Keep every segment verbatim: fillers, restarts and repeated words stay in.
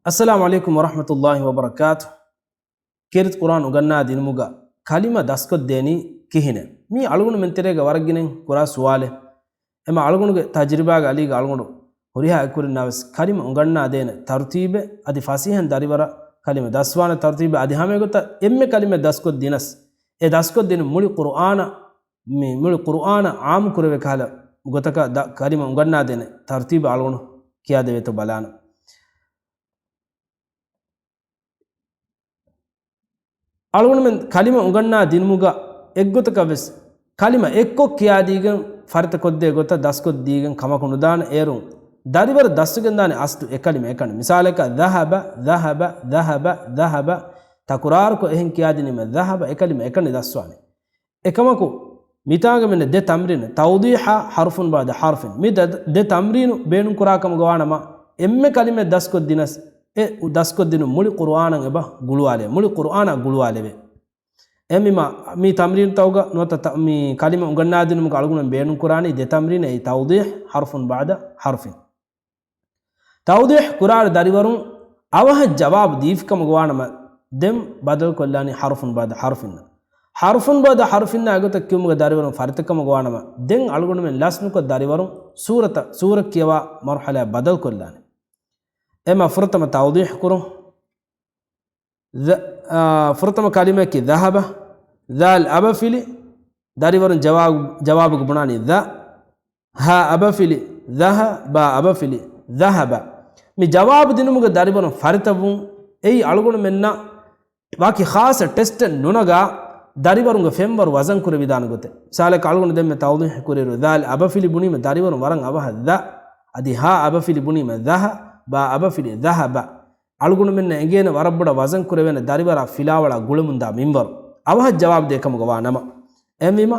އައްސަލާމު ޢަލައިކުމް ވަރަޙްމަތުﷲި ވަބަރަކާތު. ކީރިތި ޤުރްއާން އުނގަންނާ ދިނުމުގަ ކަލިމަ ދަސްކޮށްދޭނީ ކިހިނެއް؟ މީ އަޅުގަނޑުމެން ތެރޭގަ ވަރަށް ގިނައިން ކުރާ ސުވާލެއް. އެމަ އަޅުގަނޑުގެ ތަޖްރިބާގެ އަލީގަ އަޅުގަނޑު ހުރިހާ އެކުވެރިންނާވެސް ކަލިމަ އުނގަންނާދޭނެ ތަރުތީބެއް، އަދި ފަސޭހަން ދަރިވަރަށް ކަލިމަ ދަސްވާނެ ތަރުތީބެއް، އަދި ހަމައެގޮތަށް އެންމެ ކަލިމަ ދަސްކޮށް ދިނަސް، އެ ދަސްކޮށްދިނުން މުޅި ޤުރުއާނަށް، މި މުޅި ޤުރުއާނަށް ޢާއްމު ކުރެވޭ ކަހަލަ ގޮތަކަށް ދަ-، ކަލިމަ އުނގަންނާދޭނެ ތަރުތީބަށް އަޅުގަނޑު ކިޔާދެވޭތޯ ބަލާނަން. އަޅުގަނޑުމެން ކަލިމަ އުނގަންނާ ދިނުމުގަ އެއްގޮތަކަށް ވެސް ކަލިމަ އެއްކޮށް ކިޔާދީގެން ފަރިތަކޮށްދޭ ގޮތަށް ދަސްކޮށްދީގެން ކަމަކު ނުދާނެ. އޭރުން ދަރިވަރު ދަސްވެގެންދާނެ އަސްލު އެކަލިމަ އެކަނި. މިސާލަކަށް ޛަހަބަ، ޛަހަބަ، ޛަހަބަ، ޛަހަބަ. ތަކުރާރުކޮށް އެހެން ކިޔާދިނީމަ ޛަހަބަ، އެކަލިމަ އެކަނި ދަސްވާނެ. އެކަމަކު، މިތާގަ މިންނަ ދެ ތަމްރީނު، ތައުޟީޙާ ޙަރުފުން ބަޢުދަ ޙަރުފިން. މި ދަ-، ދެ ތަމްރީނު ބޭނުންކުރާ ކަމުގަ ވާނަމަ، އެންމެ ކަލިމައެއް ދަސްކޮށް ދިނަސް، އެ ދަސްކޮށްދިނުން މުޅި ޤުރުއާނަށް އެބަ ގުޅުވާލެވޭ. މުޅި ޤުރުއާނަށް ގުޅުވާލެވޭ. އެހެންވީމަ، މި ތަމްރީނުތަކުގަ ނުވަތަ ތަ-، މި ކަލިމަ އުނގަންނާދިނުމުގަ އަޅުގަނޑު ބޭނުންކުރާނީ ދެ ތަމްރީނެއް، އެއީ ތައުޟީޙް ޙަރުފުން ބަޢުދަ ޙަރުފިން. ތައުޟީޙް ކުރާއިރު ދަރިވަރުން އަވަހަށް ޖަވާބު ދީފިކަމުގަ ވާނަމަ، ދެން ބަދަލުކޮށްލާނީ ޙަރުފުން ބަޢުދަ ޙަރުފިންނަށް. ޙަރުފުން ބަޢުދަ ޙަރުފިންނާ ގޮތަށް ކިޔުމުގަ ދަރިވަރުން ފަރިތަކަމުގަ ވާނަމަ، ދެން އަޅުގަނޑުމެން ލަސްނުކޮށް ދަރިވަރުން ސޫރަތަށް، ސޫރަ ކިޔަވާ މަރުޙަލާއަށް ބަދަލުކޮށްލާނެ. އެމަ ފުރަތަމަ ތައުޟީޙް ކުރުން. ޛ-، އާ، ފުރަތަމަ ކަލިމައަކީ ޛަހަބަ. ޛާލް އަބަފިލި. ދަރިވަރުން ޖަވާބު، ޖަވާބުގަ ބުނާނީ ޛަ. ހާ އަބަފިލި ޛަހަ، ބާ އަބަފިލި ޛަހަބަ. މި ޖަވާބު ދިނުމުގަ ދަރިވަރުން ފަރިތަވުން އެއީ އަޅުގަނޑުމެންނަށް ވަކި ޚާއްޞަ ޓެސްޓެއް ނުނަގާ، ދަރިވަރުންގެ ފެންވަރު ވަޒަން ކުރެވިދާނެ ގޮތެއް. މިސާލަކަށް އަޅުގަނޑު ދެންމެ ތައުޟީޙް ކުރިއިރު، ޛާލް އަބަފިލި ބުނީމަ ދަރިވަރުން ވަރަށް އަވަހަށް ޛަ، އަދި ހާ އަބަފިލި ބުނީމަ ޛަހަ، ބާ އަބަފިލި ޛަހަބަ. އަޅުގަނޑުމެންނަށް އެނގޭނެ ވަރަށް ބޮޑަށް ވަޒަން ކުރެވޭނެ ދަރިވަރާ ފިލާވަޅާ ގުޅެމުންދާ މިންވަރު. އަވަހަށް ޖަވާބު ދޭ ކަމުގަ ވާ ނަމަ. އެހެންވީމަ،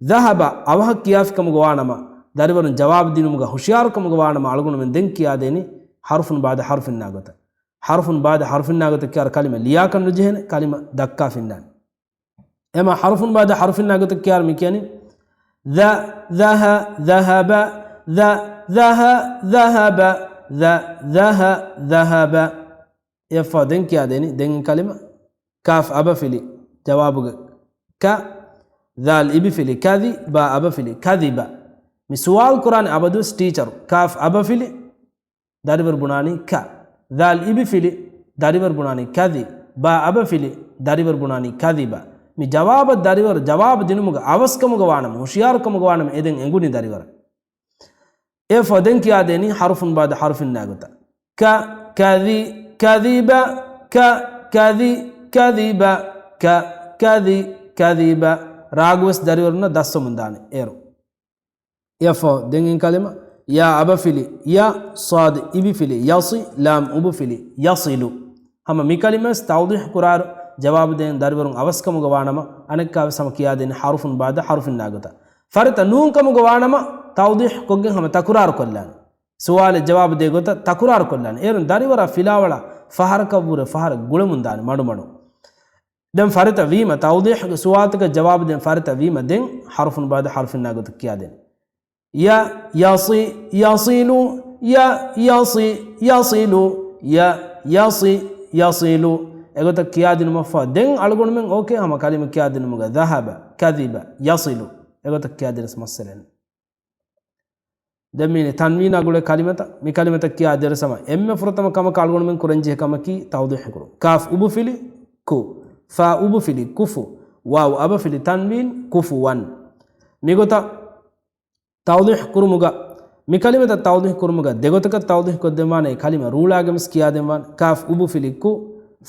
ޛަހަބަ އަވަހަށް ކިޔާފި ކަމުގަ ވާ ނަމަ، ދަރިވަރުން ޖަވާބު ދިނުމުގަ ހުޝިޔާރު ކަމުގަ ވާ ނަމަ، އަޅުގަނޑުމެން ދެން ކިޔާދޭނީ ޙަރުފުން ބަޢުދަ ޙަރުފިންނާ ގޮތަށް. ޙަރުފުން ބަޢުދަ ޙަރުފިންނާ ގޮތަށް ކިޔާއިރު ކަލިމަ ލިޔާކަށް ނުޖެހޭނެ، ކަލިމަ ދައްކާފިންނާނެ. އެމަ ޙަރުފުން ބަޢުދަ ޙަރުފިންނާ ގޮތަށް ކިޔާއިރު މި ކިޔަނީ، ޛަ، ޛަހަ، ޛަހަބަ، ޛަ، ޛަހަ، ޛަހަބަ، ޛަ، ޛަހަ، ޛަހަބަ. އެއަށްފަހު ދެން ކިޔާދޭނީ، ދެން ކަލިމަ، ކާފް އަބަފިލި ޖަވާބުގެ ކަ، ޛާލް އިބިފިލި ކަޛި، ބާ އަބަފިލި ކަޛިބަ. މި ސުވާލު ކުރާނެ އަބަދުވެސް ޓީޗަރު. ކާފް އަބަފިލި، ދަރިވަރު ބުނާނީ ކަ. ޛާލް އިބިފިލި، ދަރިވަރު ބުނާނީ ކަޛި. ބާ އަބަފިލި، ދަރިވަރު ބުނާނީ ކަޛިބަ. މި ޖަވާބަށް ދަރިވަރު ޖަވާބު ދިނުމުގަ އަވަސްކަމުގަ ވާނަމަ، ހުޝިޔާރުކަމުގަ ވާނަމަ، އެ ދެން އެނގުނީ ދަރިވަރަށް. އެއަށްފަހު ދެން ކިޔާދޭނީ ޙަރުފުން ބަޢުދަ ޙަރުފިންނާ ގޮތަށް. ކަ، ކަޛި، ކަޛިބަ، ކަ، ކަޛި، ކަޛިބަ، ކަ، ކަޛި، ކަޛިބަ. ރާގުވެސް ދަރިވަރުންނަށް ދަސްވަމުން ދާނެ އޭރު. އެއަށްފަހު ދެން އިން ކަލިމަ، ޔާ އަބަފިލި ޔަ، ޞާދު އިބިފިލި ޔަޞި، ލާމް އުބުފިލި ޔަޞިލު. ހަމަ މި ކަލިމަވެސް ތައުޟީޙް ކުރާއިރު ޖަވާބު ދޭން ދަރިވަރުން އަވަސްކަމުގަ ވާނަމަ، އަނެއްކާވެސް ހަމަ ކިޔާދޭނީ ޙަރުފުން ބަޢުދަ ޙަރުފިންނާ ގޮތަށް. ފަރިތަ ނޫން ކަމުގަ ވާނަމަ، ތައުޟީޙް ކޮށްގެން ހަމަ ތަކުރާރު ކޮށްލާނެ. ސުވާލެއް ޖަވާބު ދޭ ގޮތަށް ތަކުރާރު ކޮށްލާނެ. އޭރުން ދަރިވަރާ ފިލާވަޅާ ފަހަރަކަށްވުރެ ފަހަރަށް ގުޅެމުން ދާނެ މަޑުމަޑުން. ދެން ފަރިތަ ވީމަ، ތައުޟީޙްގެ ސުވާލުތަކަށް ޖަވާބު ދޭން ފަރިތަ ވީމަ، ދެން ޙަރުފުން ބަޢުދަ ޙަރުފިންނާ ގޮތަށް ކިޔާދޭނެ. ޔަ، ޔަޞި، ޔަޞިލު، ޔަ، ޔަޞި، ޔަޞިލު، ޔަ، ޔަޞި، ޔަޞިލު. އެގޮތަށް ކިޔާދިނުމަށްފަހު، ދެން އަޅުގަނޑުމެން އޯކޭ ހަމަ ކަލިމަ ކިޔާދިނުމުގަ، ޛަހަބަ، ކަޛިބަ، ޔަޞިލު. އެގޮތަށް ކިޔާދިނަސް މައްސަލައެއް. ދެން މީނީ ތަންވީނާ ގުޅޭ ކަލިމަތައް، މި ކަލިމަތައް ކިޔާ ދެރަސަމަ އެންމެ ފުރަތަމަ ކަމަކަށް އަޅުގަނޑުމެން ކުރަންޖެހޭ ކަމަކީ ތައުޟީޙު ކުރުން. ކާފް އުބުފިލި ކު، ފާ އުބުފިލި ކުފު، ވާވް އަބަފިލި ތަންވީން ކުފުވަން. މިގޮތަށް ތައުޟީޙު ކުރުމުގަ، މި ކަލިމަތައް ތައުޟީޙު ކުރުމުގަ ދެގޮތަކަށް ތައުޟީޙު ކޮށްދެންވާނެ އެ ކަލިމަ ރޫޅާގެން ވެސް ކިޔާދެންވާނެ. ކާފް އުބުފިލި ކު،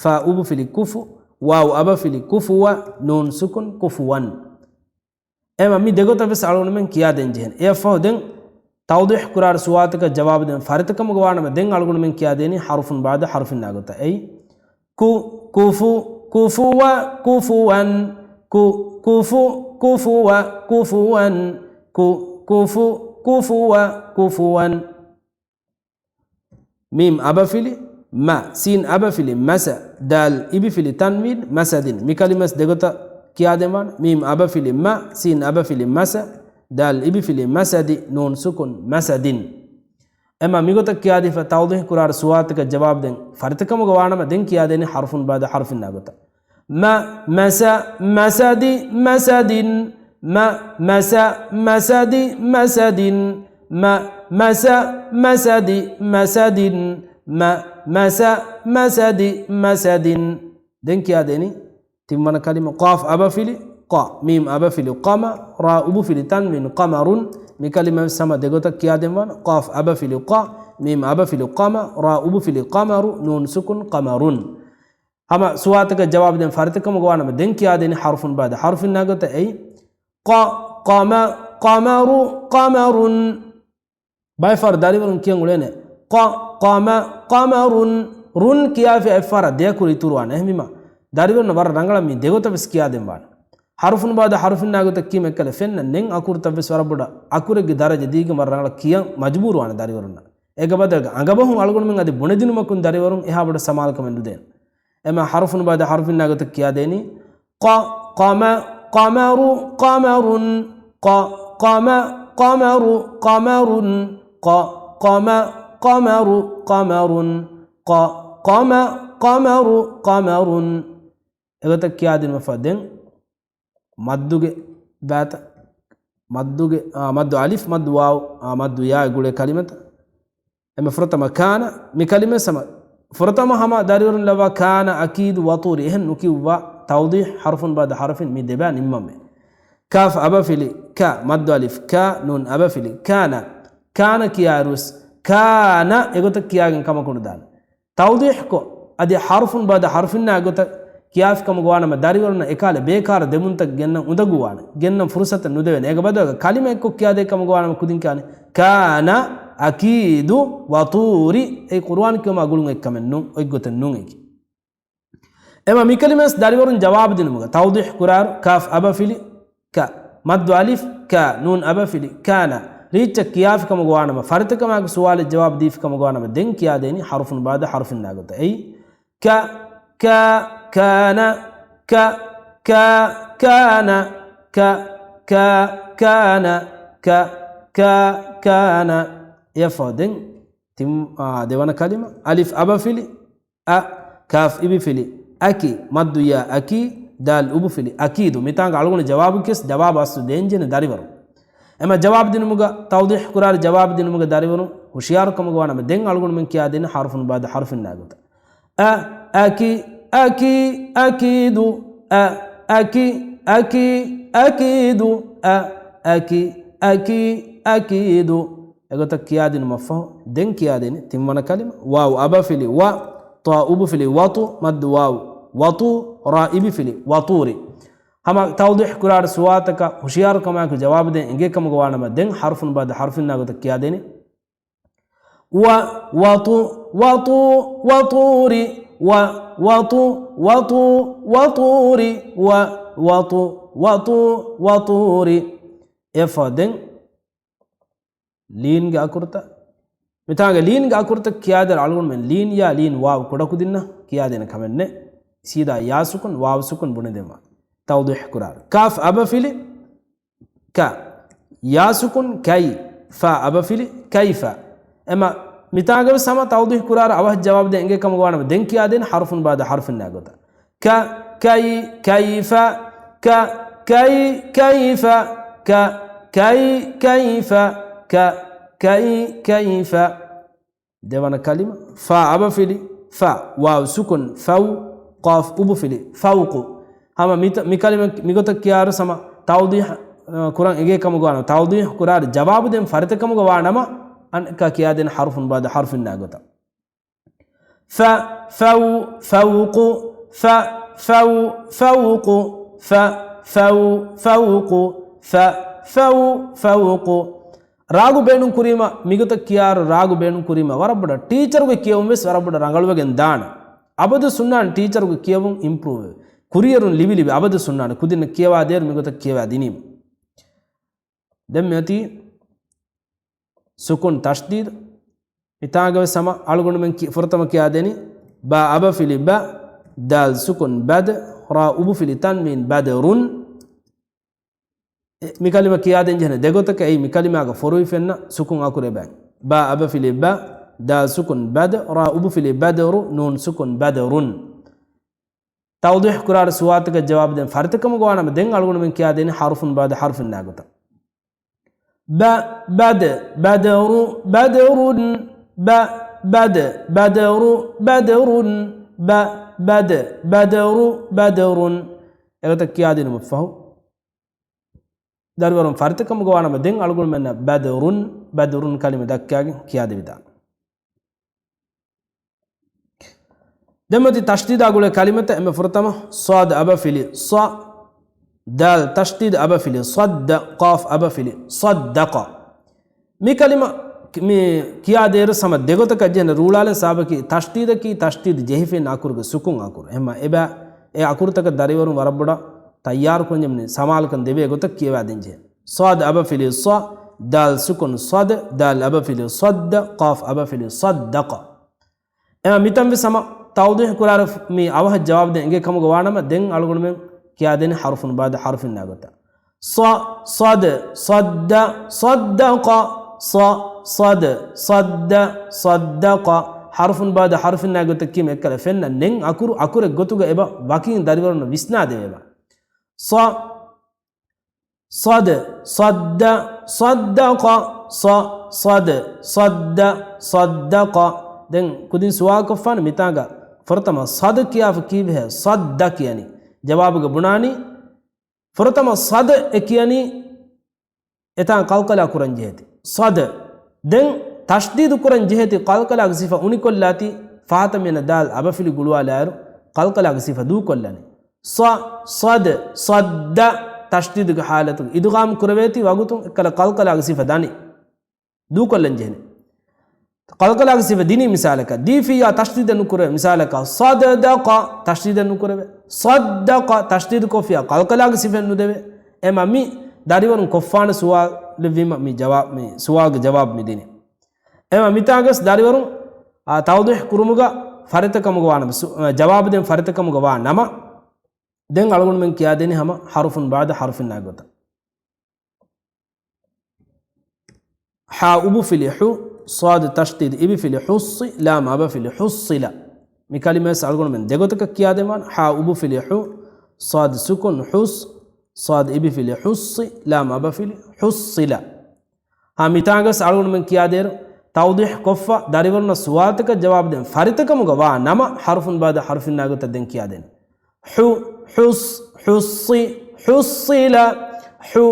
ފާ އުބުފިލި ކުފު، ވާވް އަބަފިލި ކުފުވަ، ނޫން ސުކުން ކުފުވަން. އެމަ މި ދެގޮތަށް ވެސް އަޅުގަނޑުމެން ކިޔާދޭން ޖެހެން. އެއަށްފަހު ދެން ތައުޟީޙު ކުރާއިރު ސުވާލުތަކަށް ޖަވާބު ދޭން ފަރިތަކަމުގަ ވާނަމަ، ދެން އަޅުގަނޑުމެން ކިޔާދޭނީ ޙަރުފުން ބަޢުދަ ޙަރުފިންނާ ގޮތަށް. އެއީ، ކު، ކުފު، ކުފުވަ، ކުފުވަން. ކު، ކުފު، ކުފުވަ، ކުފުވަން. ކު، ކުފު، ކުފުވަ، ކުފުވަން. މީމް އަބަފިލި މަ، ސީން އަބަފިލި މަސަ، ދާލް އިބިފިލި ތަންވީން މަސަދިން. މި ކަލިމަސް ދެގޮތަށް ކިޔާދެންވާނެ. މީމް އަބަފިލި މަ، ސީން އަބަފިލި މަސަ، ދާލް އިބިފިލި މަސަދި، ނޫން ސުކުން މަސަދިން. އެމަ މިގޮތަށް ކިޔާދީފަ ތައުޟީޙު ކުރާއިރު ސުވާލުތަކަށް ޖަވާބު ދޭން ފަރިތަކަމުގަ ވާނަމަ ދެން ކިޔާދޭނީ ޙަރުފުން ބައިދަ ޙަރުފިންނާ ގޮތަށް. މަ، މަސަ، މަސަދި، މަސަދިން. މަ، މަސަ، މަސަދި، މަސަދިން. މަ، މަސަ، މަސަދި، މަސަދިން. މަ، މަސަ، މަސަދި، މަސަދިން. ދެން ކިޔާދޭނީ ތިންވަނަ ކަލިމަ، ޤާފް އަބަފިލި ޤަ، މީމް އަބަފިލި ޤަމަ، ރާ އުބުފިލި ތަންވީން ޤަމަރުން. މި ކަލިމަ ވެސް ހަމަ ދެގޮތަށް ކިޔާދެންވާނެ. ޤާފް އަބަފިލި ޤަ، މީމް އަބަފިލި ޤަމަ، ރާ އުބުފިލި ޤަމަރު، ނޫން ސުކުން ޤަމަރުން. ހަމަ ސުވާލުތަކަށް ޖަވާބު ދޭން ފަރިތަކަމުގަ ވާނަމަ ދެން ކިޔާދޭނީ ޙަރުފުން ބައިދަ ޙަރުފިންނާ ގޮތަށް. އެއީ، ޤަ، ޤަމަ، ޤަމަރު، ޤަމަރުން. ބައެއް ފަހަރު ދަރިވަރުން ކިޔަން އުޅޭނެ، ޤަ، ޤަމަ، ޤަމަރުން. ރުން ކިޔާފި އެއްފަހަރަށް ދެއަކުރު އިތުރުވާނެ. އެހެންވީމަ، ދަރިވަރުންނަށް ވަރަށް ރަނގަޅަށް މި ދެގޮތަށް ވެސް ކިޔާދެންވާނެ. ޙަރުފުން ބައިދަ ޙަރުފިންނާ ގޮތަށް ކީމަ އެއްކަލަ ފެންނަ ނެން އަކުރުތައް ވެސް ވަރަށް ބޮޑަށް އަކުރެއްގެ ދަރަޖަ ދީގެން ވަރަށް ރަނގަޅަށް ކިޔަން މަޖުބޫރުވާނެ ދަރިވަރުންނަށް. އޭގެ ބަދަލުގަ އަނގަބަހުން އަޅުގަނޑުމެން އަދި ބުނެދިނުމަކުން ދަރިވަރުން އެހާ ބޮޑަށް ސަމާލުކަމެއް ނުދޭނެ. އެމަ ޙަރުފުން ބައިދަ ޙަރުފިންނާ ގޮތަށް ކިޔާދޭނީ، ޤަ، ޤަމަ، ޤަމަރު، ޤަމަރުން. ޤަ، ޤަމަ، ޤަމަރު، ޤަމަރުން. ޤަ، ޤަމަ، ޤަމަރު، ޤަމަރުން. ޤަ، ޤަމަ، ޤަމަރު، ޤަމަރުން. އެގޮތަށް ކިޔާދިނުމަށްފަހު ދެން މައްދުގެ ބައިތައް، މައްދުގެ، އާ، މައްދު އަލިފް، މައްދު ވާވް، އާ، މައްދު ޔާ ގުޅޭ ކަލިމަތައް. އެމަ ފުރަތަމަ ކާނަ، މި ކަލިމަ ސަމަ، ފުރަތަމަ ހަމަ ދަރިވަރުން ލައްވާ ކާނަ އަކީދު ވަޠޫރި، އެހެން ނުކިޔުއްވާ ތައުޟީޙު ޙަރުފުން ބައިދަ ޙަރުފިން މި ދެބައި ނިންމަމޭ. ކާފް އަބަފިލި ކަ، މައްދު އަލިފް ކާ، ނޫން އަބަފިލި ކާނަ. ކާނަ ކިޔާއިރުވެސް ކާނަ އެގޮތަށް ކިޔާގެން ކަމަކު ނުދާނެ. ތައުޟީޙުކޮށް، އަދި ޙަރުފުން ބައިދަ ޙަރުފިންނާ ގޮތަށް ކިޔާފިކަމުގަ ވާނަމަ، ދަރިވަރުންނަށް އެކާލަ ބޭކާރު ދެމުންތައް ގެންނަން އުނދަގޫވާނެ، ގެންނަން ފުރުޞަތެއް ނުދެވޭނެ. އޭގެ ބަދަލުގަ ކަލިމަ އެއްކޮށް ކިޔާދޭ ކަމުގަ ވާނަމަ ކުދިން ކިޔާނެ، ކާނަ އަކީދު ވަޠޫރި. އެއީ ޤުރުއާން ކިޔުމާ ގުޅުން އޮތް ކަމެއް ނޫން، އޮތް ގޮތެއް ނޫން އެކި. އެމަ މިކަލިމަވެސް ދަރިވަރުން ޖަވާބު ދިނުމުގަ ތައުޟީޙު ކުރާއިރު، ކާފް އަބަފިލި ކަ، މައްދު އަލިފް ކާ، ނޫން އަބަފިލި ކާނަ. ރީއްޗަށް ކިޔާފިކަމުގަ ވާނަމަ، ފަރިތަކަމާގެ ސުވާލަށް ޖަވާބު ދީފިކަމުގަ ވާނަމަ، ދެން ކިޔާދޭނީ ޙަރުފުން ބައިދަ ޙަރުފިންނާ ގޮތަށް. އެއީ، ކަ، ކާ، ކާނަ، ކަ، ކާ، ކާނަ، ކަ، ކާ، ކާނަ، ކަ، ކާ، ކާނަ. އެއަށްފަހު ދެން ތިން، އާ، ދެވަނަ ކަލިމަ، އަލިފް އަބަފިލި އަ، ކާފް އިބިފިލި އަކި، މައްދު ޔާ އަކީ، ދާލް އުބުފިލި އަކީދު. މިތާނގަ އަޅުގަނޑު ޖަވާބު ކިޔަސް ޖަވާބު އަސްލު ދޭންޖެހޭނެ ދަރިވަރުން. އެމަ ޖަވާބު ދިނުމުގަ، ތައުޟީޙު ކުރާއިރު ޖަވާބު ދިނުމުގަ ދަރިވަރުން ހުޝިޔާރުކަމުގަ ވާނަމަ، ދެން އަޅުގަނޑުމެން ކިޔާދޭނެ ޙަރުފުން ބައިދަ ޙަރުފިންނާ ގޮތަށް. އަ، އަކި، އަކީ، އަކީދު. އަ، އަކި، އަކީ، އަކީދު. އަ، އަކި، އަކީ، އަކީދު. އެގޮތަށް ކިޔާދިނުމަށްފަހު، ދެން ކިޔާދޭނެ ތިންވަނަ ކަލިމަ، ވާވް އަބަފިލި ވަ، ޠާ އުބުފިލި ވަޠު، މައްދު ވާވް، ވަޠޫ، ރާ އިބިފިލި ވަޠޫރި. ހަމަ ތައުޟީޙު ކުރާއިރު ސުވާލުތަކަށް ހުޝިޔާރުކަމާއެކު ޖަވާބު ދޭން އެނގޭ ކަމުގަ ވާނަމަ، ދެން ޙަރުފުން ބައިދަ ޙަރުފިންނާ ގޮތަށް ކިޔާދޭނެ. ވަ، ވަޠު، ވަޠޫ، ވަޠޫރި. ވަ، ވަޠު، ވަޠޫ، ވަޠޫރި. ވަ، ވަޠު، ވަޠޫ، ވަޠޫރި. އެއަށްފަހު ދެން ލީންގެ އަކުރުތައް. މިތާނގަ ލީންގެ އަކުރުތައް ކިޔާދޭ އަޅުގަނޑުމެން ލީން ޔާ ލީން ވާވް ކުޑަކުދިންނަށް ކިޔާދޭނެ ކަމެއް ނެތް. ސީދާ ޔާ ސުކުން، ވާވް ސުކުން ބުނެދެންވާ. ތައުޟީޙު ކުރާއިރު. ކާފް އަބަފިލި ކަ. ޔާ ސުކުން ކައި. ފާ އަބަފިލި ކައިފަ. އެމަ މިތާގަވެސް ހަމަ ތައުޟީޙު ކުރާއިރު އަވަހަށް ޖަވާބު ދޭން އެނގޭ ކަމުގަ ވާނަމަ، ދެން ކިޔާދޭނެ ޙަރުފުން ބައިދަ ޙަރުފިންނާ ގޮތަށް. ކަ، ކައި، ކައިފަ. ކަ، ކައި، ކައިފަ. ކަ، ކައި، ކައިފަ. ކަ، ކައި، ކައިފަ. ދެވަނަ ކަލިމަ، ފާ އަބަފިލި ފަ، ވާވް ސުކުން ފައު، ޤާފް އުބުފިލި ފައުޤު. ހަމަ މިތަ-، މި ކަލިމަ މިގޮތަށް ކިޔާއިރު ހަމަ ތައުޟީޙު، އަ، ކުރަން އެނގޭ ކަމުގަ ވާނަމަ، ތައުޟީޙު ކުރާއިރު ޖަވާބު ދޭން ފަރިތަކަމުގަ ވާނަމަ، އަނެއްކާ ކިޔާދޭނެ ޙަރުފުން ބައިދަ ޙަރުފިންނާ ގޮތަށް. ފަ، ފައު، ފައުޤު، ފަ، ފައު، ފައުޤު، ފަ، ފައު، ފައުޤު، ފަ، ފައު، ފައުޤު. ރާގު ބޭނުން ކުރީމަ، މިގޮތަށް ކިޔާއިރު ރާގު ބޭނުން ކުރީމަ، ވަރަށް ބޮޑަށް ޓީޗަރުގެ ކިޔެވުން ވެސް ވަރަށް ބޮޑަށް ރަނގަޅުވެގެން ދާނެ. އަބަދު ސުންނާނެ ޓީޗަރުގެ ކިޔެވުން އިމްޕްރޫވް ވެ. ކުރިއެރުން ލިބި ލިބި އަބަދު ސުންނާނެ ކުދިންނަށް ކިޔަވާ ދޭއިރު މިގޮތަށް ކިޔަވާ ދިނީމަ. ދެން މިއޮތީ ސުކުން ތަޝްދީދު. މިތާގަވެސް ހަމަ އަޅުގަނޑުމެން ކި-، ފުރަތަމަ ކިޔާދެނީ ބާ އަބަފިލި ބަ، ދާލް ސުކުން ބަދް، ރާ އުބުފިލި ތަންވީން ބަދްރުން. އެ، މިކަލިމަ ކިޔާދޭން ޖެހެނެ ދެގޮތަކަށް. އެއީ މިކަލިމާގަ ފޮރުވިފެންނަ ސުކުން އަކުރެއް ބައި. ބާ އަބަފިލި ބަ، ދާލް ސުކުން ބަދް، ރާ އުބުފިލި ބަދްރު، ނޫން ސުކުން ބަދުރުން. ތައުޟީޙު ކުރާ ސުވާލުތަކަށް ޖަވާބު ދޭން ފަރިތަކަމުގަ ވާނަމަ، ދެން އަޅުގަނޑުމެން ކިޔާދޭނީ ޙަރުފުން ބާދަ ޙަރުފިންނާ ގޮތަށް. ބަ، ބަދް، ބަދުރު، ބަދުރުން. ބަ، ބަދް، ބަދުރު، ބަދުރުން. ބަ، ބަދް، ބަދުރު، ބަދުރުން. އެގޮތަށް ކިޔާދިނުމަށް ފަހު، ދަރިވަރުން ފަރިތަކަމުގަ ވާނަމަ، ދެން އަޅުގަނޑުމެންނަށް ބަދުރުން، ބަދުރުން ކަލިމަ ދައްކާގެން ކިޔާދެވިދާނެ. ދެންމެ ތަޝްދީދާ ގުޅޭ ކަލިމަތައް. އެންމެ ފުރަތަމަ، ޞާދު އަބަފިލި ޞަ، ދާލް ތަޝްދީދު އަބަފިލި ޞައްދަ، ޤާފް އަބަފިލި ޞައްދަޤަ. މި ކަލިމަ މި ކިޔާދޭއިރު ހަމަ ދެގޮތަކަށް ޖެހޭނެ. ރޫޅާލަން ސަބަބަކީ ތަޝްދީދަކީ ތަޝްދީދު ޖެހިފައި އިންނަ އަކުރުގެ ސުކުން އަކުރު. އެހެންމަ އެބަ އެ އަކުރުތަކަށް ދަރިވަރުން ވަރަށް ބޮޑަށް ތައްޔާރު ކުރަންޖެހޭ ސަމާލުކަން ދެވޭ ގޮތަށް ކިޔަވާދޭން ޖެހޭ. ޞާދު އަބަފިލި ޞަ، ދާލް ސުކުން ޞަދް، ދާލް އަބަފިލި ޞައްދަ، ޤާފް އަބަފިލި ޞައްދަޤަ. އެމަ މިތަންވެސް ހަމަ ތައުޟީޙު ކުރާއިރު މި އަވަހަށް ޖަވާބު ދޭން އެނގޭ ކަމުގަ ވާނަމަ، ދެން އަޅުގަނޑުމެން ކިޔާދޭނީ ޙަރުފުން ބާދަ ޙަރުފިންނާ ގޮތަށް. ޞަ، ޞަދް، ޞައްދަ، ޞައްދަޤަ. ޞަ، ޞަދް، ޞައްދަ، ޞައްދަޤަ. ޙަރުފުން ބާދަ ޙަރުފިންނާ ގޮތަށް ކީމަ އެއްކަލަ ފެންނަ ނެން އަކުރު އަކުރެއް ގޮތުގަ އެބަ ވަކިން ދަރިވަރުންނަށް ވިސްނާދެވޭބަ. ޞަ، ޞަދް، ޞައްދަ، ޞައްދަޤަ. ޞަ، ޞަދް، ޞައްދަ، ޞައްދަޤަ. ދެން ކުދިން ސުވާލުކޮށްފާނެ މިތާނގަ ފުރަތަމަ ޞަދު ކިޔާފަ ކީއްވެހޭ ޞައްދަ ކިޔަނީ؟ ޖަވާބުގަ ބުނާނީ ފުރަތަމަ ޞަދު އެ ކިޔަނީ އެތާނ ޤަލްޤަލާ ކުރަން ޖެހޭތީ. ޞަދު. ދެން ތަޝްދީދު ކުރަން ޖެހޭތީ ޤަލްޤަލާގެ ސިފަ އުނިކޮށްލާތީ ފަހަތަށް މިއަންނަ ދާލް އަބަފިލި ގުޅުވާލާއިރު ޤަލްޤަލާގެ ސިފަ ދޫކޮށްލަނީ. ޞަ، ޞަދް، ޞައްދަ. ތަޝްދީދުގެ ޙާލަތުގަ އިދުޣާމް ކުރެވޭތީ ވަގުތުން އެއްކަލަ ޤަލްޤަލާގެ ސިފަ ދަނީ. ދޫކޮށްލަން ޖެހެނީ. ޤަލްޤަލާގެ ސިފަ ދިނީ މިސާލަކަށް. ދީފިއްޔާ ތަޝްދީދެއް ނުކުރެވޭ. މިސާލަކަށް، ޞަދަދަޤަ ތަޝްދީދެއް ނުކުރެވޭ. ޞައްދަޤަ ތަޝްދީދު ކޮށްފިއްޔާ ޤަލްޤަލާގެ ސިފައެއް ނުދެވޭ. އެމަ މި ދަރިވަރުން ކޮށްފާނެ ސުވާލެއްވީމަ މި ޖަވާ-، މި ސުވާލުގެ ޖަވާބު މި ދިނީ. އެމަ މިތާގަސް ދަރިވަރުން، އާ، ތައުޟީޙު ކުރުމުގަ ފަރިތަކަމުގަ ވާނަމަ ސު-، އާ، ޖަވާބު ދޭން ފަރިތަކަމުގަ ވާ ނަމަ، ދެން އަޅުގަނޑުމެން ކިޔާދޭނީ ހަމަ ޙަރުފުން ބާދަ ޙަރުފިންނާ ގޮތަށް. ޙާ އުބުފިލި ޙު، ޞާދު ތަޝްދީދު އިބިފިލި ޙުއްޞި، ލާމް އަބަފިލި ޙުއްޞިލަ. މި ކަލިމަވެސް އަޅުގަނޑުމެން ދެގޮތަކަށް ކިޔާދެންވާނެ. ޙާ އުބުފިލި ޙު، ޞާދު ސުކުން ޙުސް، ޞާދު އިބިފިލި ޙުއްޞި، ލާމް އަބަފިލި ޙުއްޞިލަ. ހާ، މިތާނގަސް އަޅުގަނޑުމެން ކިޔާދޭއިރު، ތައުޟީޙު ކޮށްފަ ދަރިވަރުންނަށް ސުވާލުތަކަށް ޖަވާބު ދޭން ފަރިތަކަމުގަ ވާ ނަމަ، ޙަރުފުން ބާދަ ޙަރުފިންނާ ގޮތަށް ދެން ކިޔާދޭނެ. ޙު، ޙުސް، ޙުއްޞި، ޙުއްޞިލަ. ޙު،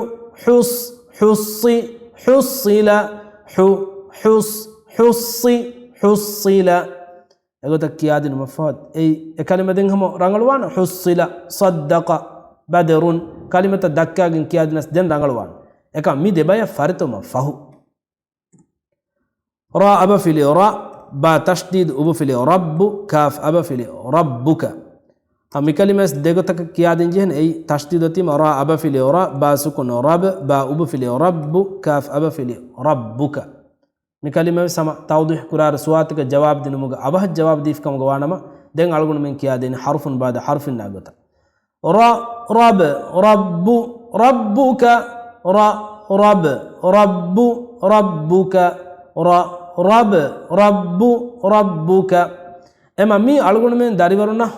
ޙުސް، ޙުއްޞި، ޙުއްޞިލަ. ޙު، ޙުސް، ޙުއްޞި، ޙުއްޞިލަ. އެގޮތަށް ކިޔާދިނުމަށްފަހު، އެއީ އެ ކަލިމަ ދެން ހަމަ ރަނގަޅުވާނެ. ޙުއްޞިލަ، ޞައްދަޤަ، ބަދުރުން. ކަލިމަތައް ދައްކާގެން ކިޔާދިނަސް ދެން ރަނގަޅުވާނެ. އެކަމް މި ދެބަޔަށް ފަރިތަވުމަށް ފަހު. ރާ އަބަފިލި ރަ، ބާ ތަޝްދީދު އުބުފިލި ރައްބު، ކާފް އަބަފިލި ރައްބުކަ. އަ، މި ކަލިމަވެސް ދެގޮތަކަށް ކިޔާދިން ޖެހެން. އެއީ ތަޝްދީދު އޮތީމަ ރާ އަބަފިލި ރަ، ބާ ސުކުން ރަބް، ބާ އުބުފިލި ރައްބު، ކާފް އަބަފިލި ރައްބުކަ. މި ކަލިމަވެސް ހަމަ ތައުޟީޙު ކުރާއިރު ސުވާލުތަކަށް ޖަވާބު ދިނުމުގަ އަވަހަށް ޖަވާބު ދީފިކަމުގަ ވާނަމަ، ދެން އަޅުގަނޑުމެން ކިޔާދޭނީ ޙަރުފުން ބާދަ ޙަރުފިންނާ ގޮތަށް. ރަ، ރަބް، ރައްބު، ރައްބުކަ. ރަ، ރަބް، ރައްބު، ރައްބުކަ. ރަ، ރަބް، ރައްބު، ރައްބުކަ. އެމަ މީ އަޅުގަނޑުމެން ދަރިވަރުންނަށް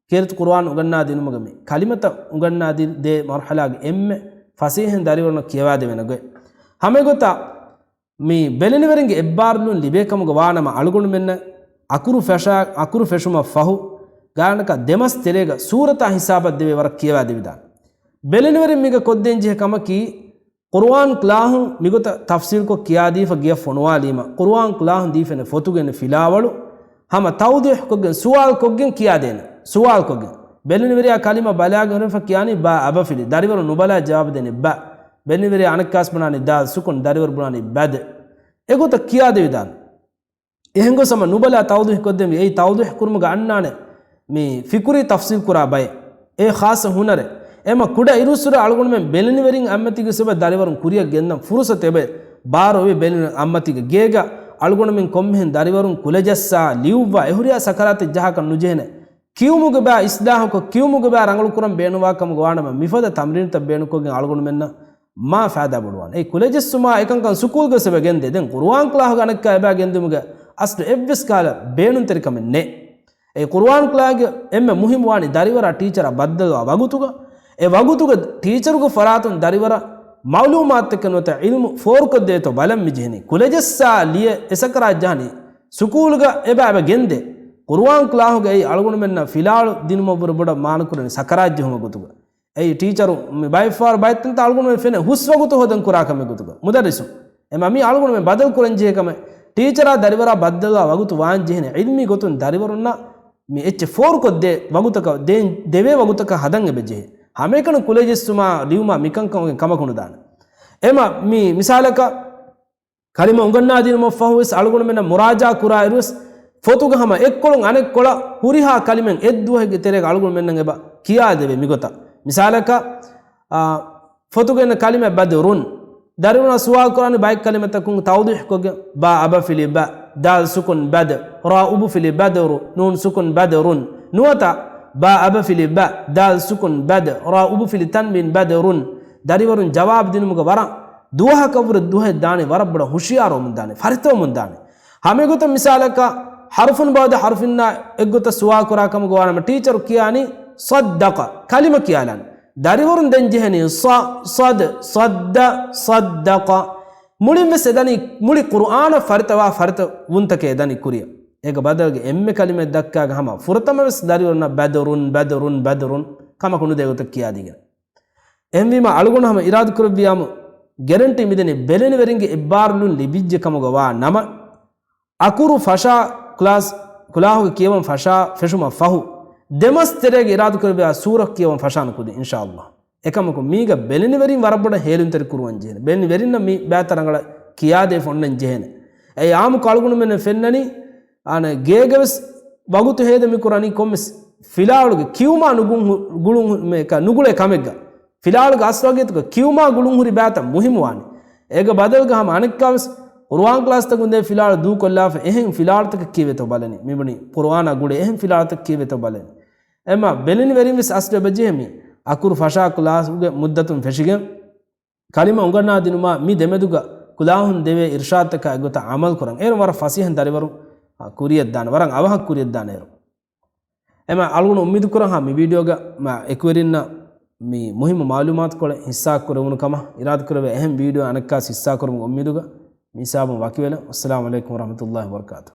ކީރިތި ޤުރުއާން އުނގަންނާ ދިނުމުގަ މި ކަލިމަތައް އުނގަންނާ ދި-، ދޭ މަރުޙަލާގެ އެންމެ ފަސޭހައިން ދަރިވަރުންނަށް ކިޔަވާދެވޭނެ ގޮތް. ހަމަ އެގޮތަށް މި ބެލެނިވެރިންގެ އެއްބާރުލުން ލިބޭ ކަމުގަ ވާނަމަ އަޅުގަނޑުމެންނަށް އަކުރު ފެށާ-، އަކުރު ފެށުމަށް ފަހު ގާނަކަށް ދެމަސް ތެރޭގަ ސޫރަތާ ހިސާބަށް ދެވޭ ވަރަށް ކިޔަވާ ދެވިދާނެ. ބެލެނިވެރިން މީގަ ކޮށްދޭން ޖެހޭ ކަމަކީ، ޤުރުއާން ކްލާހުން މިގޮތަށް ތަފްސީލްކޮށް ކިޔާދީފަ ގެޔަށް ފޮނުވާލީމަ، ޤުރުއާން ކްލާހުން ދީފެނެ ފޮތުގެ ފިލާވަޅު ހަމަ ތައުޟީޙުކޮށްގެން ސުވާލުކޮށްގެން ކިޔާދޭނެ. ސުވާލުކޮށްގެން. ބެލެނިވެރިޔާ ކަލިމަ ބަލާގެން ހުރެފަ ކިޔާނީ ބާ އަބަފިލި. ދަރިވަރު ނުބަލާ ޖަވާބު ދޭނީ ބަ. ބެލެނިވެރިޔާ އަނެއްކާސް ބުނާނީ ދާލް ސުކުން، ދަރިވަރު ބުނާނީ ބަދް. އެގޮތަށް ކިޔާދެވިދާނެ. އެހެންގޮސް ހަމަ ނުބަލާ ތައުޟީޙުކޮށްދެންވީ. އެއީ ތައުޟީޙު ކުރުމުގަ އަންނާނެ މި ފިކުރީ ތަފްސީލް ކުރާ ބައެއް. އެ ޚާއްޞަ ހުނަރެއް. އެމަ ކުޑަ އިރުއްސުރެ އަޅުގަނޑުމެން ބެލެނިވެރިން އަތްމަތީގަ ސަބަބަށް ދަރިވަރުން ކުރިއަށް ގެންދަން ފުރުސަތު އެބަ ބާރު އޮވޭ. ބެލެނިވެރިން އަތްމަތީގަ ގޭގަ އަޅުގަނޑުމެން ކޮންމެހެން ދަރިވަރުން ކުލަޖައްސާ ލިޔުއްވާ އެހުރިހާ ސަކަރާތެއް ޖަހާކަށް ނުޖެހޭނެ. ކިޔުމުގެ ބާ އިސްލާހުކޮށް، ކިޔުމުގެ ބާ ރަނގަޅުކުރަން ބޭނުންވާ ކަމުގަ ވާނަމަ، މިފަދަ ތަމްރީނުތައް ބޭނުންކޮށްގެން އަޅުގަނޑުމެންނަށް މާ ފައިދާ ބޮޑުވާނެ. އެ ކުލަޖެއްސުމާ އެކަންކަން ސުކޫލްގަ ވެސް އެބަ ގެންދޭ. ދެން ޤުރުއާން ކްލާހުގަ އަނެއްކާ އެބަ ގެންދުމުގެ އަސްލު އެއްވެސް ކަހަލަ ބޭނުންތެރިކަމެއް ނެތް. އެ ޤުރުއާން ކްލާހުގެ އެންމެ މުހިންމު ވާނީ ދަރިވަރާ ޓީޗަރާ ބައްދަލުވާ ވަގުތުގަ، އެ ވަގުތުގަ ޓީޗަރުގެ ފަރާތުން ދަރިވަރަށް މަޢުލޫމާތުތަކެއް ނުވަތަ ޢިލްމު ފޯރުކޮށްދޭތޯ ބަލަން މި ޖެހެނީ. ކުލަޖެއްސާ ލިޔެ އެސަކަރާތް ޖަހަނީ ސުކޫލުގަ އެބަ އެބަ ގެންދޭ. ޤުރުއާން ކްލާހުގައި އަޅުގަނޑުމެންނަށް ފިލާވަޅު ދިނުމަށްވުރެ ބޮޑަށް މާނަކުރަނީ ސަކަރާތް ޖެހުމަށް ގޮތުގަ. އެއީ ޓީޗަރު މި ބައެއްފަހަރު ބައެއްތަންތަން އަޅުގަނޑުމެން ފެނޭ ހުސް ވަގުތު ހޯދަން ކުރާ ކަމެއް ގޮތުގަ. މުދައްރިސު އެމަ މީ އަޅުގަނޑުމެން ބަދަލު ކުރަން ޖެހޭ ކަމެއް. ޓީޗަރާ ދަރިވަރާ ބައްދަލުވާ ވަގުތު ވާން ޖެހޭނެ ޢިލްމީ ގޮތުން ދަރިވަރުންނަށް މި އެއްޗެއް ފޯރުކޮށްދޭ ވަގުތަކަށް ދޭން ދެވޭ ވަގުތަކަށް ހަދަން އެބަ ޖެހޭ. ހަމައެކަނި ކުލަޖެއްސުމާ ލިޔުމާ މިކަންކަމުގެ ކަމަކު ނުދާނެ. އެމަ މި މިސާލަކަށް ކަލިމަ އުނގަންނާދިނުމަށްފަހުވެސް އަޅުގަނޑުމެންނަށް މުރާޖާ ކުރާއިރުވެސް ފޮތުގަ ހަމަ އެއްކޮޅުން އަނެއްކޮޅަށް ހުރިހާ ކަލިމައެއް އެއްދުވަހެއްގެ ތެރޭގަ އަޅުގަނޑުމެންނަށް އެބަ ކިޔާދެވޭ މިގޮތަށް. މިސާލަކަށް، އާ، ފޮތުގަ އިންނަ ކަލިމަ ބަދުރުން. ދަރިވަރުން ސުވާލު ކުރާނީ ބައެއް ކަލިމަތަކުން ތައުޟީޙުކޮށްގެން، ބާ އަބަފިލި ބަ، ދާލް ސުކުން ބަދް، ރާ އުބުފިލި ބަދުރު، ނޫން ސުކުން ބަދުރުން. ނުވަތަ ބާ އަބަފިލި ބަ، ދާލް ސުކުން ބަދް، ރާ އުބުފިލި ތަންވީން ބަދުރުން. ދަރިވަރުން ޖަވާބު ދިނުމުގަ ވަރަށް ދުވަހަކަށްވުރެ ދުވަހެއް ދާނީ، ވަރަށް ބޮޑަށް ހުޝިޔާރުވަމުން ދާނީ، ފަރިތަވަމުން ދާނީ. ހަމައެގޮތަށް މިސާލަކަށް ޙަރުފުން ބައުދަ ޙަރުފިންނާ އެއްގޮތަށް ސުވާލު ކުރާ ކަމުގަ ވާނަމަ ޓީޗަރު ކިޔާނީ ޞައްދަޤަ، ކަލިމަ ކިޔާލާނީ. ދަރިވަރުން ދެން ޖެހެނީ ޞަ، ޞަދް، ޞައްދަ، ޞައްދަޤަ. މުޅިން ވެސް އެދަނީ، މުޅި ޤުރުއާނަށް ފަރިތަވާ ފަރިތަވުންތަކެއް އެދަނީ ކުރިއަށް. އޭގެ ބަދަލުގެ އެންމެ ކަލިމައެއް ދައްކާގެ ހަމަ ފުރަތަމަ ވެސް ދަރިވަރުންނަށް ބަދުރުން، ބަދުރުން، ބަދުރުން ކަމަކު ނުދޭ ގޮތަށް ކިޔާދީގެން. އެހެންވީމަ އަޅުގަނޑު ހަމަ އިރާދަކުރެއްވިޔާމު ގެރެންޓީ މިދެނީ ބެލެނިވެރިންގެ އެއްބާރުލުން ލިބިއްޖެ ކަމުގަ ވާ ނަމަ، އަކުރު ފަށާ ކްލާސް، ކުލާހުގެ ކިޔަވަން ފަށާ ފެށުމަށް ފަހު، ދެމަސް ތެރޭގެ އިރާދަކުރެއްވިޔާ ސޫރަ ކިޔަވަން ފަށާނަ ކުދިން، އިންޝާﷲ. އެކަމަކު މީގަ ބެލެނިވެރިން ވަރަށް ބޮޑަށް ހޭލުންތެރި ކުރުވަން ޖެހޭނެ. ބެލެނިވެރިންނަށް މި ބައިތަ ރަނގަޅަށް ކިޔާދޭ ފޮންނަން ޖެހޭނެ. އެ އާއްމުކޮށް އަޅުގަނޑުމެން ފެންނަނީ، އާނ ގޭގަ ވެސް ވަގުތު ހޭދަ މި ކުރަނީ ކޮންމެސް ފިލާވަޅުގެ ކިޔުމާ ނުގުން ހު-، ގުޅުން ހު-، މެ-، ކަ-، ނުގުޅޭ ކަމެއްގަ. ފިލާވަޅުގެ އަސްލު ވަގީތުގަ ކިޔުމާ ގުޅުން ހުރި ބައިތައް މުހިއްމުވާނެ. އޭގެ ބަދަލުގަ ހަމަ އަނެއްކާވެސް ޤުރުއާން ކްލާސްތަކުން ދޭ ފިލާވަޅު ދޫކޮށްލާފަ އެހެން ފިލާވަޅުތަކެއް ކިޔެވޭތޯ ބަލަނީ. މިބުނީ ޤުރުއާނާ ގުޅޭ އެހެން ފިލާވަޅުތަކެއް ކިޔެވޭތޯ ބަލަނީ. އެމަ ބެލެނިވެރިން ވެސް އަސްލު އެބަޖެހޭ މި އަކުރު ފަށާ ކްލާސްގެ މުއްދަތުން ފެށިގެން ކަލިމަ އުނގަންނާ ދިނުމާ މި ދެމެދުގަ ކުލާހުން ދެވޭ އިރްޝާދުތަކާ އެގޮތަށް އަމަލު ކުރަން. އޭރު ވަރަށް ފަސޭހަ ދަރިވަރު، އާ، ކުރިޔަށްދާނެ. ވަރަށް އަވަހަށް ކުރިޔަށްދާނެ އޭރު. އެމަ އަޅުގަނޑު އުއްމީދު ކުރަން ހާ މި ވީޑިއޯގަ މާ އެކުވެރިންނަށް މި މުހިއްމު މަޢުލޫމާތުކޮޅެއް ހިއްސާ ކުރެވުނު ކަމަށް. އިރާދަކުރެވޭ އެހެން ވީޑިއޯ އަނެއްކާސް ހިއްސާ ކުރުމުގެ އުއްމީދުގަ މި ހިސާބުން ވަކިވެލަން. އައްސަލާމު ޢަލައިކުމް ވަރަޙްމަތުﷲ ވަބަރަކާތު.